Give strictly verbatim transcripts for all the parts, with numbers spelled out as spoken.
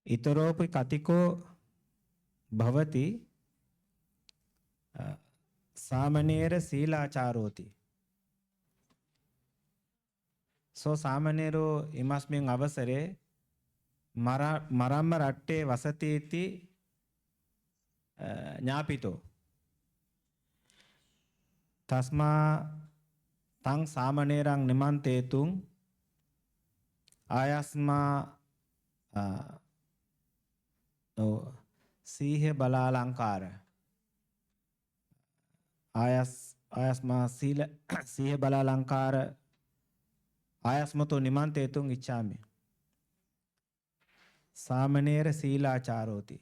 itaropi katiko bhavati, sāmaṇera sīlācāroti. So sāmaṇero imasmiṃ avasare mara-, maramma raṭṭhe vasatīti, ā, ñāpito. Tasmā taṃ sāmaṇeraṃ nimantetuṃ āyasmā, ā, no, sīhabalālaṅkāra. Āyas-, āyasmā sīla-, sīhabalālaṅkāra, āyasmato nimantetuṃ icchāmi. Sāmaṇera sīlācāroti.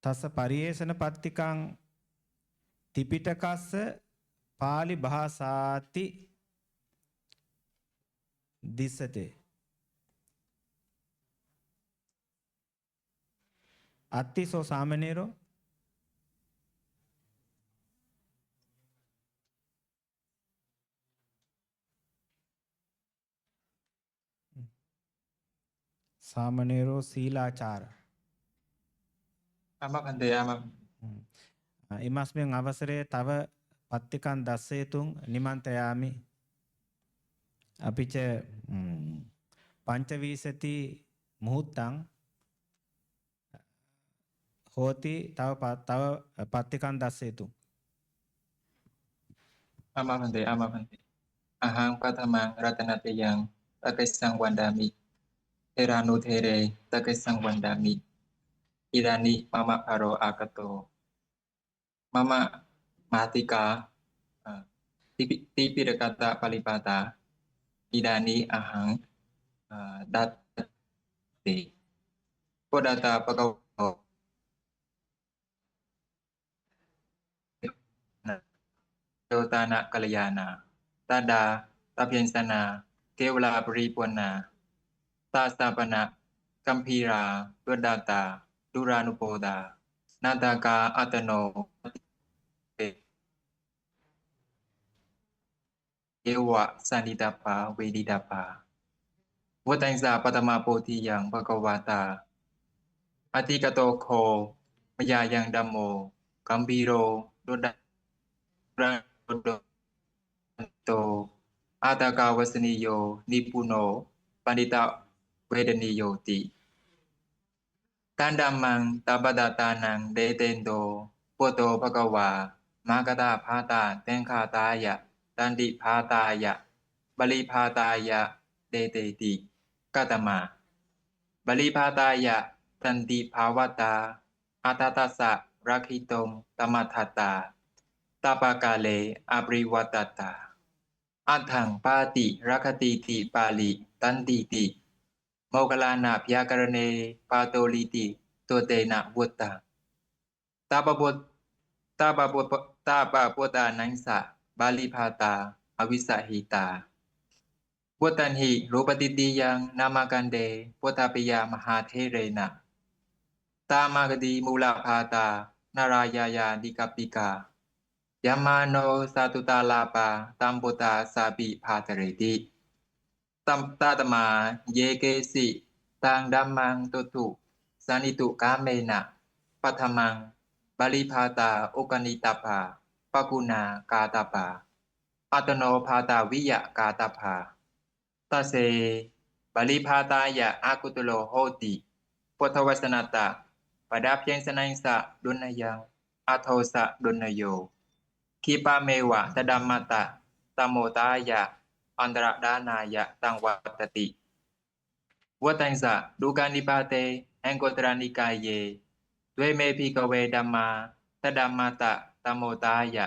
Tassa pariyeṇapattikaṃ tipiṭakassa pālibhāsāti dissate. Atthi so sāmaṇero. Sāmaṇero sīlācāra. Āma bhante, āma. Hmm. Ā, imasmiṃ avasare tava pattikaṃ dasseyatuṃ nimantayāmi. Apica, hmm, pañcavīsati muhuttaṃ hoti tava pa-, tava, eh, pattikaṃ dasseyatuṃ. Āma bhante, āma bhante. Ahaṃ paṭhamaṃ ratanattayaṃ sakissaṃ vandāmi. Therānutthere sakissaṃ vandāmi. Idāni mama bāro āgato. Mama mātikā, eh, tipi-, tipiṭakassa pālibhāsā. Idāni ahaṃ, eh, dassāmi. Bhagavato yojanakalyāṇā sadā sabyañjanā kevalaparipuṇṇā sāsabhaṇagambhīrā duddhadantā dūrānubodhā nātakā attano eva sannitabbā veditabba. Vuttaṃ ca paṭhamabodhiyaṃ bhagavatā. Atthiggato kho mayā yaṃ dhammo gambhīro duddhato aṭṭhagāthavacanīyo nipuṇo paṇḍitavedanīyoti. Taṃ dhammaṃ sabbasattaṃ deseto bhagavato bhagavā maggapādā desaghātāya sandighātāya paribhāžāya deseti. Katamā paribhāžāya sandighātā? Aṭṭhassa rakkhitum samādatā sabbakāre aparivajjatā. Aṭṭhaṃ pāti rakkhatīti pāli santiti moggallānaṃ byākaraṇe pātolīti suttena vuttaṃ. Tappabot-, tappabot-, tappabottānañca paribhāžā avissahitā. Vuttaṃ hi rūpadītiyaṃ nāmakande buddhapiyamahātherena. Tamākati mūlabhāgā nārāyāya dikapikā yamāno saduttārāpa tambuddhasāpi bhāsareti. Tam-, tasmā ye keci taṃ dhammaṃ sotthū sāsitū kāmena paṭhamaṃ paribhāžā uggānitabbā bhikkhunā kātabbā attano bhātaviyā kātabbā. Tasese paribhāžāya akutaro hoti buddhavacanattha padabyañjanañca duṇṇayaṃ atho ca duṇṇayo khippameva tadammattha sammodāya antaradhānāya saṃvattati. Vuttañca dukkhanipaṭṭhāne Aṅguttaranikāye dveme bhikkhave dhammā tadammattha sammodāya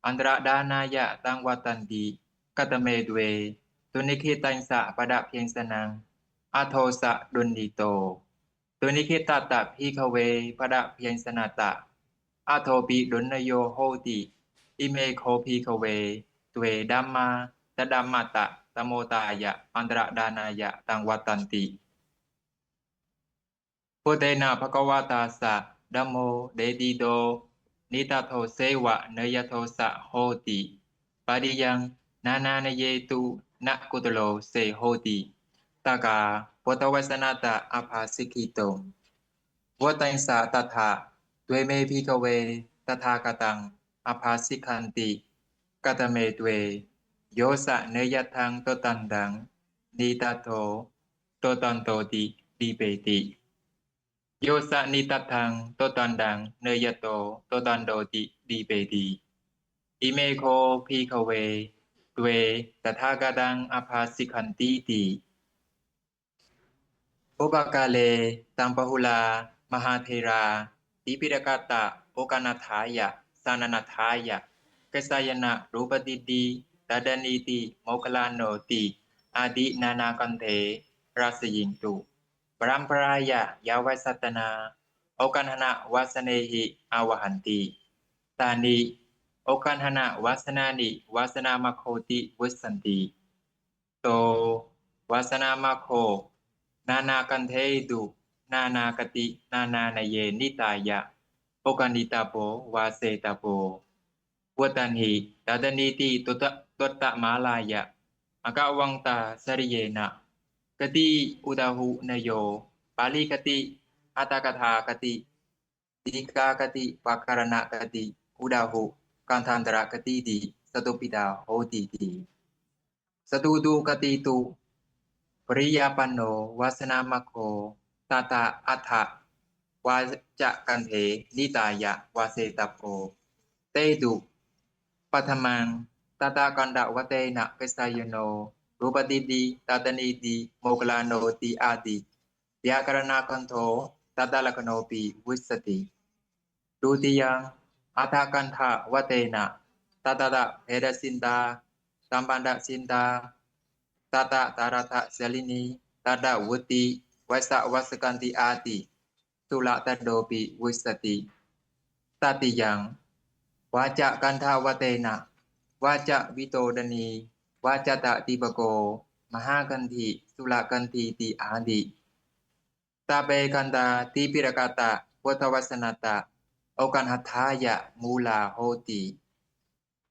antaradhānāya saṃvattanti. Katame dve? Sunikkhittañca padabyañjanaṃ atho ca duṇṇito. Sunikkhittassa bhikkhave padabyañjanattha athopi duṇṇayo hoti. Ime kho bhikkhave dve dhammā tadammattha sammodāya antaradhānāya saṃvattanti. Buddhena bhagavatā ca dhammo desito nidassoseva neyyathassa hoti. Pariyaṃ nānānaye tu na kutalo se hoti. Takā buddhavacanattha abhāsikkhito. Vuttaṃ ca tattha, dveme bhikkhave tathāgataṃ abhāsikkhanti. Katame dve? Yo ca neyyaṃ taṃ totantaṃ niṭṭhado totanto ti nipeti. Yo ca niṭṭhadaṃ totantaṃ neyyato totanto ti nipeti. Ime kho bhikkhave dve tathāgataṃ abhāsikkhantī ti. Upakale taṃ bahulā mahātherā tipitakattha okkānaṭṭhāya sanaṇaṭṭhāya kaccayana rūpadiṭṭhi dadanīti moggallāno ti ādi nānāgandhe rasayiṃ tu paramparāya yāvajjhattanā okkandhanavasanehi āvahanti. Tāni okkandhanavasanāni vasanāmaggoti vussanti. To vasanāmaggo nānāgandhe tu nānāgati nānānaye niṭṭhāya okkanitabbo vāsetabbo. Vuttaṃ hi dadanīti tutta- tuttamārāya akavantacāriyena gati udāhu na yo pālī gati aṭṭhagāthā gati dīghā gati byākaraṇagati udāhu gandhantaragatīti satubbhidhā hotīti. Satutu gati tu pariyāpanno vasanāmaggo tattha aṭṭha vācagandhe niṭṭhāya vāsetabbo. Te tu paṭhamaṃ tathāgandhavatthena kaccayano rūpadiṭṭhi dadanīti moggallāno ti ādi byākaraṇagandho tattha lakkhaṇopi vussati. Dutiyaṃ aṭṭhagandhavatthena tattha bhedacittā sambandhacittā tattha taratacālinī tattha vutti vajjavassakanti ādi suladdhatopi vussati. Tatiyaṃ vācagandhavatthena vācavitodhanī vācadādhipako mahāgandhī sulagandhī ti ādi. Tape gandhā tipitakattha buddhavacanattha okkandhaṭṭhāya mūlā hoti.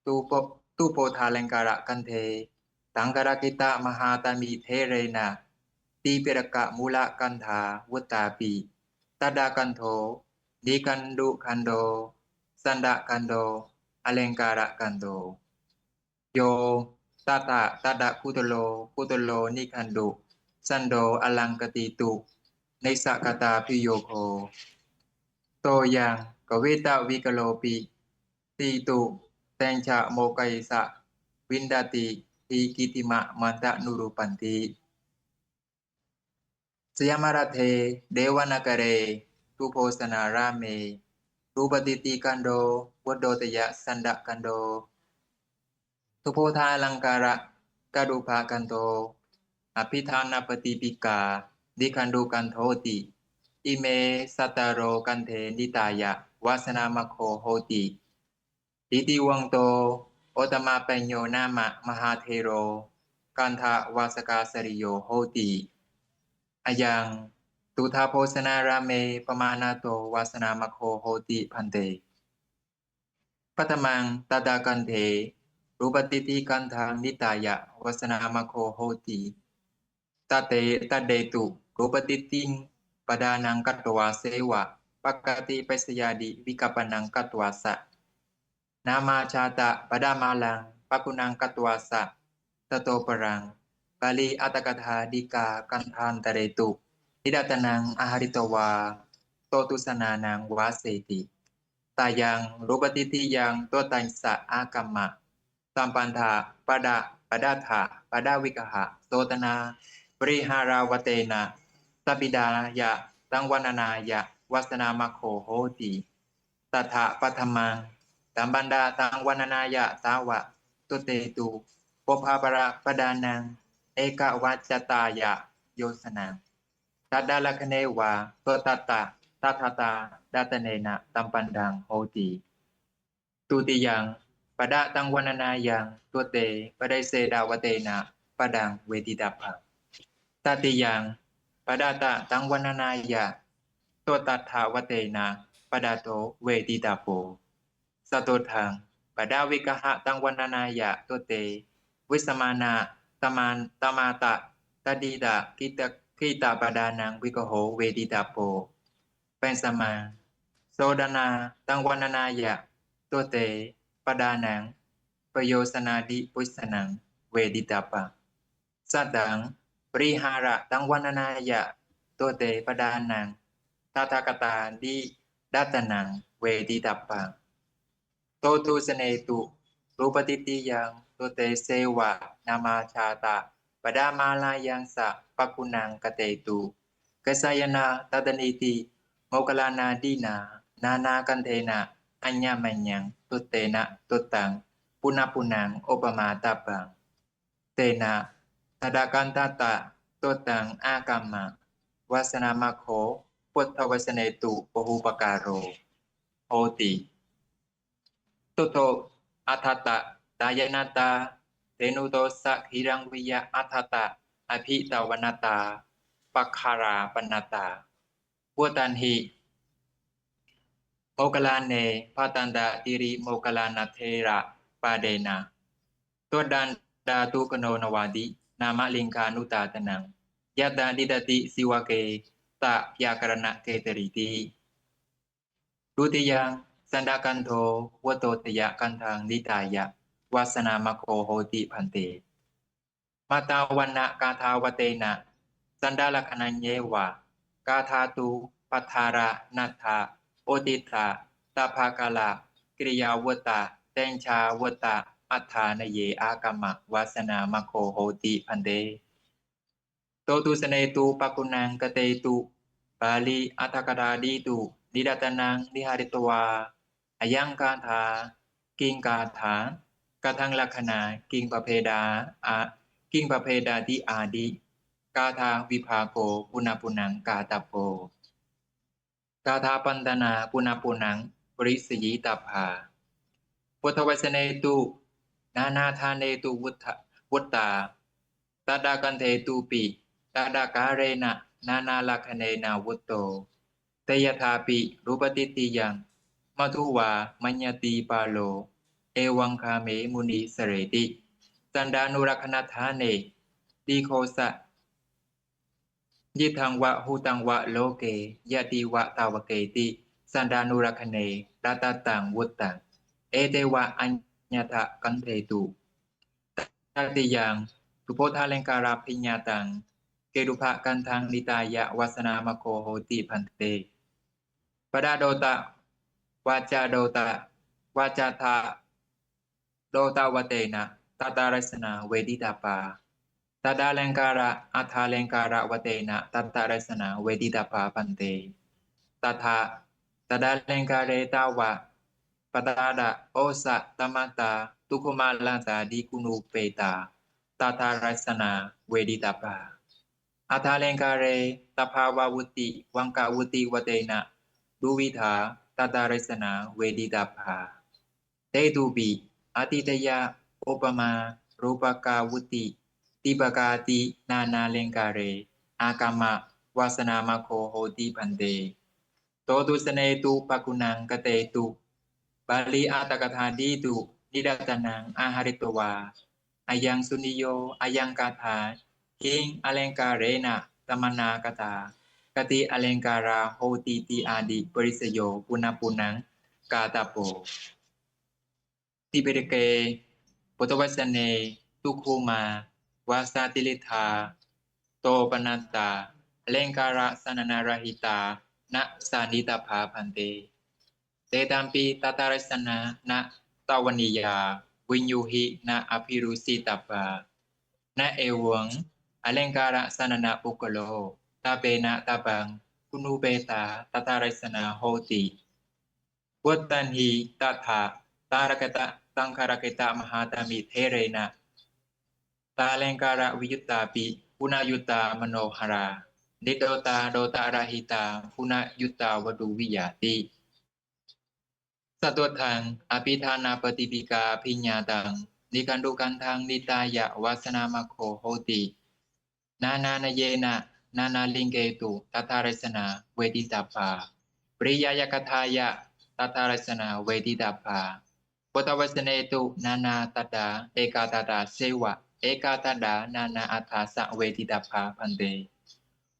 Tu po- tu bodhālaṅkāragandhe taṅkarakitamahātami therena tipitakamūlagandhā vuttāpi tathāgandho nigaṇḍugandho sandhagandho alaṅkāragandho. Yo tattha tattha kutalo kutalo nigaṇḍu santo alaṅkati tu nissagātabhiyogo. To yaṃ kavitavikalopi ti tu teñca mokkhaṃ ca viññati ti kiddhimamantanurupanti. Jayamāraddhe devanāgare tubhojanārāme rūpadiṭṭhigandho vuṭṭhodayasaṅkhāgandho tubodhālaṅkāragandhubbagandho abhiṭhānapaṭipika nigaṇḍugandhoti. Ime cattaro gandhe niṭṭhāya vasanāmaggo hoti. Itivaṇṇo uttamapañño nāma mahāthero gandhavajjhācariyo hoti. Ayaṃ duṭṭhabhojanārāme pamāṇato vasanāmaggo hoti bhante. Paṭhamaṃ tattha gandhe rūpadiṭṭhigandhaṃ niṭṭhāya vasanāmaggo hoti. Taṭṭhe taṭṭhe tu rūpadiṭṭhiṃ padhānaṃ katvā ceva pakkantipajjhāyādi vikapanaṃ katvā ca nāmajātapaṭhamāraṃ pagguṇaṃ katvā ca tato palaṃ pariaṭṭhagāthā dīghā gandhāntare tu nirattanaṃ āharitvā totu janānaṃ vāseti. Tayaṃ rūpadiṭṭhiyaṃ tuṭṭhañca āgamma sambandhapaṭapadātthapaṭavigahasotanāparihārāvattena sabbidā ya taṃ vaṇṇanāya vasanāmaggo hoti. Tattha paṭhamaṃ sambandhataṃ vaṇṇanāya tāvattuṭṭhe tu pubbaparapadānaṃ ekavaccatāya yojanaṃ tattha lakkhaṇe vā tuṭṭhattha tatthatha daṭṭhanena sambandhaṃ hoti. Dutiyaṃ paṭhataṃ vaṇṇanāyaṃ tuṭṭhe paṭiccedavattena paṭhaṃ veditabbaṃ. Tatiyaṃ paṭhatataṃ vaṇṇanāya tuṭṭhattavattena paṭhato veditabbo. Catutthaṃ paṭhavigahataṃ vaṇṇanāya tuṭṭhe Visamānā tamān tamāta tadīta kita kitapadānaṃ vigaho veditabbo. แปลสมัย Sodanā taṃ vaṇṇanāya dote padānaṃ payojanādi pussanaṃ veditabbā. Sataṃ parihāra taṃ vaṇṇanāya dote padānaṃ tathāgatādi dassanaṃ veditabbā. Totu sanetu rūpatitiyaṃ dote seva nāmajāta padamālayaṃ sa paguṇaṃ katetu. Kassayana tatanīti moggallānādinā nānāgandhena aññamaññaṃ dotena dotaṃ punapunaṃ opamātabbaṃ. Tena tadakantata dotaṃ akamma vassanāmaggo buddhavassanetu bahūpakāro hoti. Doto atthata dāyanattā tenudosa hirāṇviya atthata abhitavanattā paggalāpanattā. Vuttanhi moggallāne bhaddantā tirimoggallānathera pādena dodandātu kano navāti nāmaṃ liṅgānutātanaṃ. Yattha diṭṭhati sīvake tabyākaraṇaketarīti. Dutiyaṃ chandagandho vuttodayagandhaṃ niṭṭhāya vassanāmaggo hoti bhante. Mātāvaṇṇagāthāvatena chandalakkhaṇaññeva gāthā tu bhaddāra naṭṭha uṭṭhita tabbakala kiriyāvutta tejavutta atthānaye akamma vassanāmaggo hoti bhante. Totu sanetu paguṇaṃ katetu pāli aṭṭhagāthāditu nidatanaṃ nihāritvā ayaṃ gāthā kiṃ gāthā kataṃ lakkhaṇā kiṃ pabhedhā a kiṃ pabhedhāti ādi gāthā vibhāgo punapunaṃ kātabbo. Gāthābhaṇḍanā punapunaṃ parisayitabbā. Buddhavassanetu nānādānetu vuttā vuttā tadagandhetupi tadakālena nānālakkhaṇena vutto. Te yathāpi rūpatitiyaṃ madhuvā maññatipālo evaṃ gāme munissareti. Chandānurakkhaṇadāne dīgho sa yiṭṭhaṃ va hutaṃ va loke yadi va tavaketi chandānurakkhaṇe ratataṃ vuttaṃ ete va aññatha gandhetu. Tatiyaṃ subodhālengkārabhiñātaṃ ketubhagandhaṃ niṭṭhāya vassanāmaggo hoti bhante. Padadota vācadota vācatha dotavatena tattharassanā veditabbā. Tadalengkāra aṭṭhalengkāravatena tattharassanā veditabbā bhante. Tattha tadalengkāre tāva pattata osatamantā tuggumālasādiguṇūpetā tattharassanā veditabbā. Aṭṭhalengkāre tabbāvavutti vaṅkavutti vatena duvidhā tattharassanā veditabbā. Tetupi āditeyya uppamā rūpakavutti dīpakāti nānālengkāre akamma vassanāmaggo hoti bhante. Totu sanetu paguṇaṃ katetu pāli aṭṭhagāthāditu nidatanaṃ āharitvā ayaṃ suniyo ayaṃ gāthā kiṃ alengkārena samannāgatā kati alengkārā hotiti ādi parisayo punapunaṃ kātabbo. Tipitake buddhavasane dugghumā vāsātireṭṭhā topanatā alengkārasaṇanārahitā na sannitabbā bhante. Tetampi tattharassanā na tavaniyā viññūhi na abhirūsitabbā. Na evaṃ alengkārasaṇanapuggalō tappena tabbaṃ guṇūpetā tattharassanā hoti. Vuttanhi tattha taraketa taṅkharaketa mahātami therena tālengkāraviyuttāpi guṇayuttā manoharā niddotā dotarahitā guṇayuttā vadūviyāti. Satuddhaṃ abhidhānapaṭipikābhiñātaṃ nikkhandugandhaṃ niṭṭhāya vassanāmaggo hoti. Nānānāyena nānāliṅgetu tattharassanā veditabbā. Pariyāyagandhāya tattharassanā veditabbā. Puttavasane tu nānātattha ekātattha ceva, ekātattha nānāatthassa veditabbe bhante.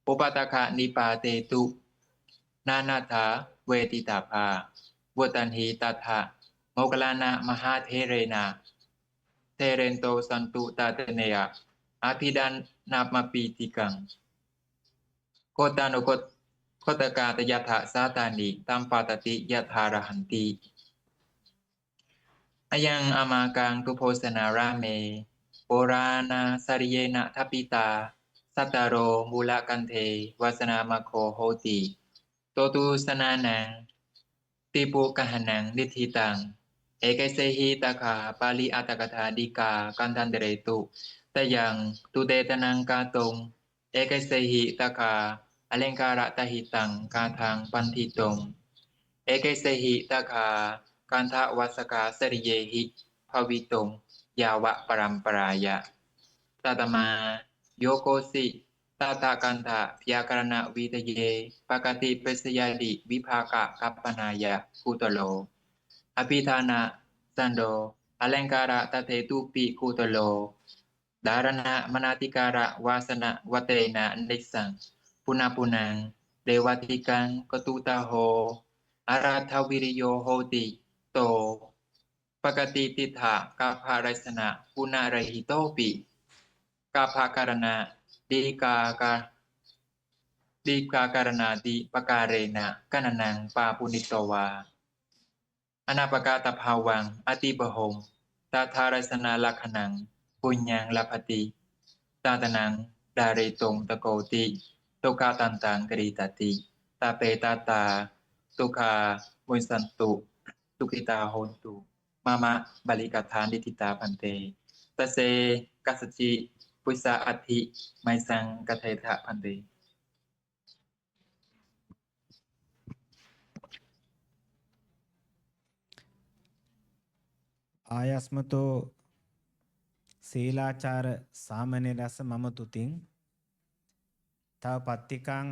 Upādakkanipāte tu nānātthā veditabbā vuttaṃhi tattha moggallāna mahātherena therento santussatthena abhiṇhaṃ apītikaṃ. Gottanugotakā yattha jātāni taṃ pattati yathārahanti. Ayaṃ amākaṃ Tubbhojanarāme purāṇacāriyena ṭhāpitā, sattaro mūlakandhe vāsanāmakho hoti. Totu janānaṃ tibbugahanaṃ niṭṭhitaṃ, ekesehi taggā Pāḷi Aṭṭhakatha Ṭhītakā Granthāntare tu. Tayaṃ tuṭṭhettanaṃ kātuṃ, ekesehi taggā Ālaṅkārasahitāṃ gāthāṃ paṭhituṃ, ekesehi taggā Gandhabbasākacāriyehi bhāvituṃ yāva paramparāya. Tasmā yo koci tattha gandhabbakaraṇavidaye paṭipassati vibhāgakampanāya kuṭeṇḍu abhiṭhānaṃ santo ālaṅkārasahetupi kuṭeṇḍu dhāraṇamanādikāravāsanavāsena aniccaṃ punapphunaṃ neva ṭhikaṃ kātussāho araddhavīriyo hoti. To paṭipassati gandhabbakaraṇavidaye punapphunaṃ neva ṭhikaṃ kātussāho araddhavīriyo hoti. Gabbhakaraṇa ṭhikā ṭhikākaraṇādipakāreṇa gaṇanaṃ pāpuṇetvā anappakantabbhāvaṃ atibahuṃ tattha dassanaṃ rakkhaṇaṃ puññaṃ labhati. Taṃ dassanaṃ dhāretvā sakoti dukkhaṃ taṃ taṃ kariṭṭhati. Sabbe sattā sukhā muccantu sukhitā hontu. Mama pāligāthā niṭṭhitā bhante. Sacce kasaci pussa atthi, mayhaṃ katheta bhante. Āyasmato sīlācāra sāmaṇerassa mama tutiṃ tava pattikaṃ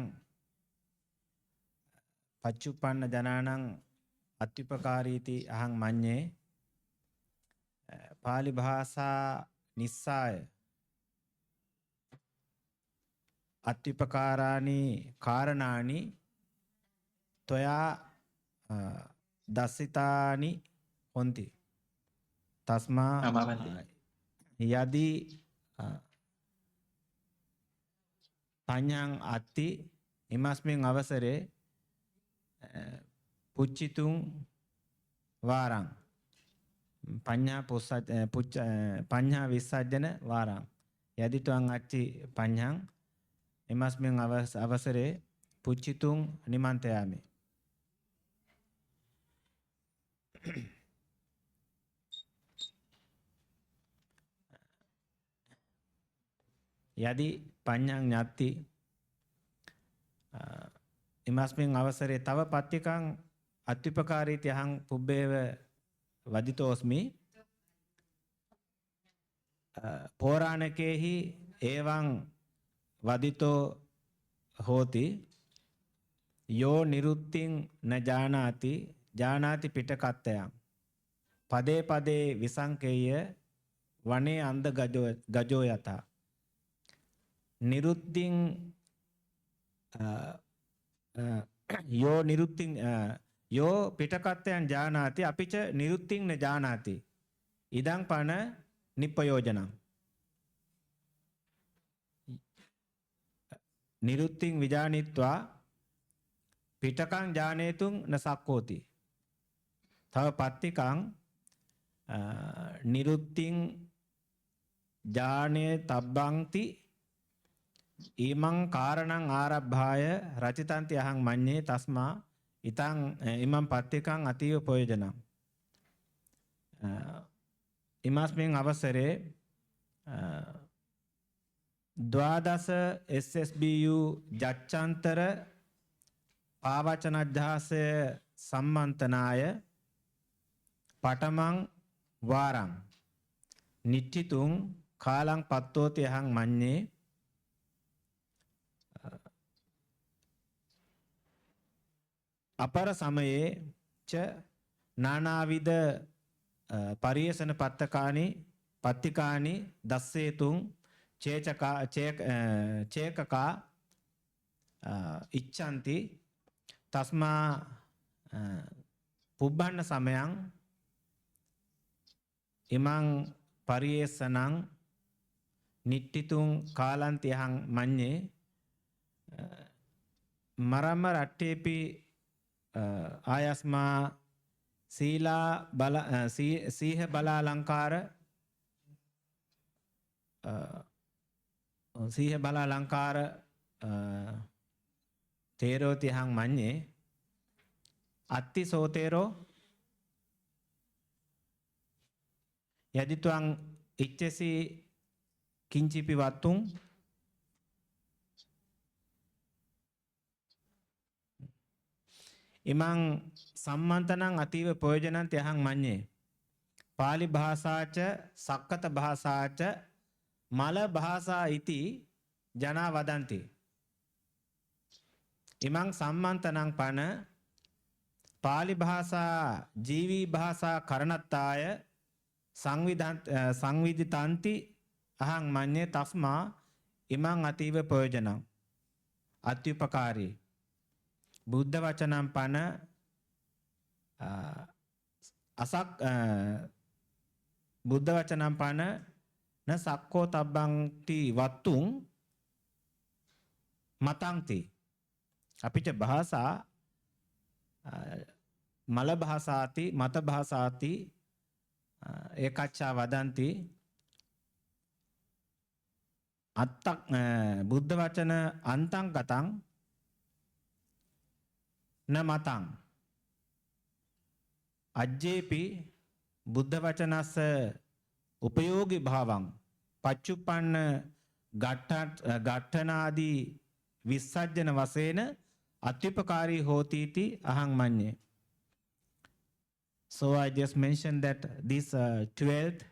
paccuppannajanānaṃ attupakārīti ahaṃ maññe. Pāḷi bhāsā nissāya attupakārāni kāraṇāni tvayā dassitāni honti. Tasmā yadi pañhaṃ atthi imasmiṃ avasare pucchituṃ vāraṃ. Pañhā pussa, pucca, pañhā vissajjana vāraṃ. Yadi tvaṃ atthi pañhaṃ imasmiṃ avas, avasare pucchituṃ nimantayāmi. Yadi pañhaṃ atthi imasmiṃ avasare tava pattikaṃ attupakārīti ahaṃ pubbeva vaditosmi. Poraṇakehi evaṃ vadito hoti, yo nirutthiṃ na jānāti, jānāti piṭakatthayaṃ. Pade pade visaṅkheyya vane andhagajo, gajo yathā. Nirutthiṃ, yo nirutthiṃ, yo piṭakatthayaṃ jānāti, api ca nirutthiṃ na jānāti. Idaṃ pana nippayojanam. Nirutthiṃ vijānitvā piṭakaṃ jānetuṃ na sakkoti. Tava pattikaṃ nirutthiṃ jānetabbanti, imaṃ kāraṇaṃ ārabhāya racitanti ahaṃ maññe. Tasmā itaṃ, imaṃ pattikaṃ atīva payojanam. Imasmiṃ avasare dvādasa S S B U jacchantara pāvacanajjhāsaya sammantanāya paṭhamaṃ vāraṃ niṭṭhituṃ kālaṃ pattoti ahaṃ maññe. Aparasamaye ca nānāvida pariesana pattikāni, pattikāni dassetuṃ cekakā, cek, cekakā iccanti. Tasmā pubbanna samayaṃ imaṃ pariesanaṃ niṭṭhituṃ kālanti ahaṃ maññe. Maramma raṭṭhepi āyasmā sīlā bala, sī, sīha balālaṅkāra, sīha balālaṅkāra theroti ahaṃ maññe. Atthi so thero yadi tvaṃ icchesi kiñcipi vattuṃ imaṃ sammantanaṃ atīva payojananti ahaṃ maññe. Pāli bhāsā ca sakkata bhāsā ca mala bhāsā iti janā vadanti. Imaṃ sammantanaṃ pana pāli bhāsā jīvī bhāsā karaṇattāya saṃvidhan, saṃviditanti ahaṃ maññe. Tasmā imaṃ atīva payojanaṃ atyupakārī. Buddhavacanaṃ pana asak, buddhavacanaṃ pana na sakkotabbaṃti vattuṃ mataṃti. Apica bhāsā malabhāsāti matabhāsāti ekacchā vadanti. Atta, buddhavacana antaṃ kataṃ na mataṃ. Ajjepi buddhavacanassa upayogibhāvaṃ paccuppanna gaṭṭha, gaṭṭhanādi vissajjana vasena atyupakārī hotīti ahaṃ maññe. So I just mentioned that this twelfth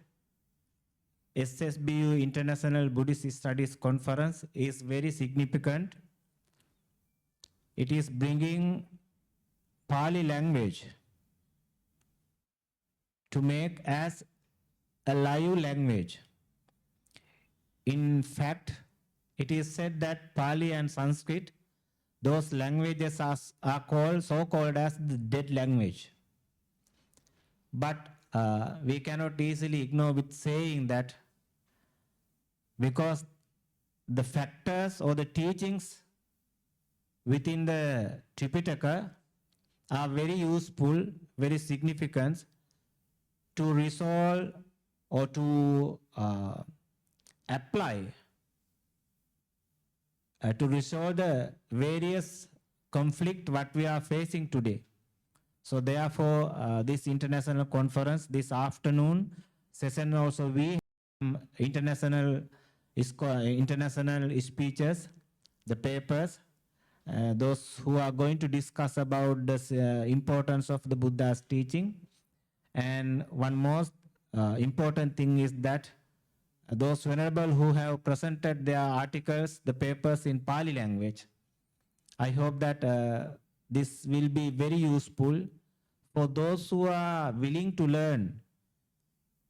S S B U International Buddhist Studies Conference is very significant. It is bringing Pali language to make as a live language. In fact, it is said that Pali and Sanskrit, those languages are, are called, so called as the dead language. But we cannot easily ignore with saying that because the factors or the teachings within the Tripitaka are very useful, very significant to resolve or to apply to resolve the various conflict what we are facing today. So therefore, this international conference, this afternoon session also, we international international speeches, the papers, those who are going to discuss about the importance of the Buddha's teaching. And one most important thing is that those venerable who have presented their articles, the papers in Pali language, I hope that this will be very useful for those who are willing to learn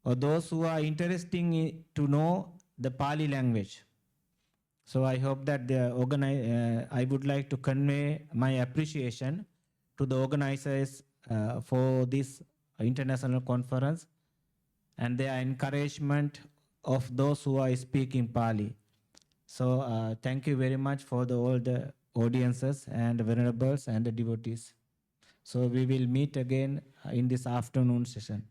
or those who are interested to know the Pali language. So I hope that the organi-, uh, I would like to convey my appreciation to the organizers uh, for this international conference and their encouragement of those who are speaking Pali. So uh, thank you very much for the, all the audiences and the venerables and the devotees. So we will meet again uh, in this afternoon session.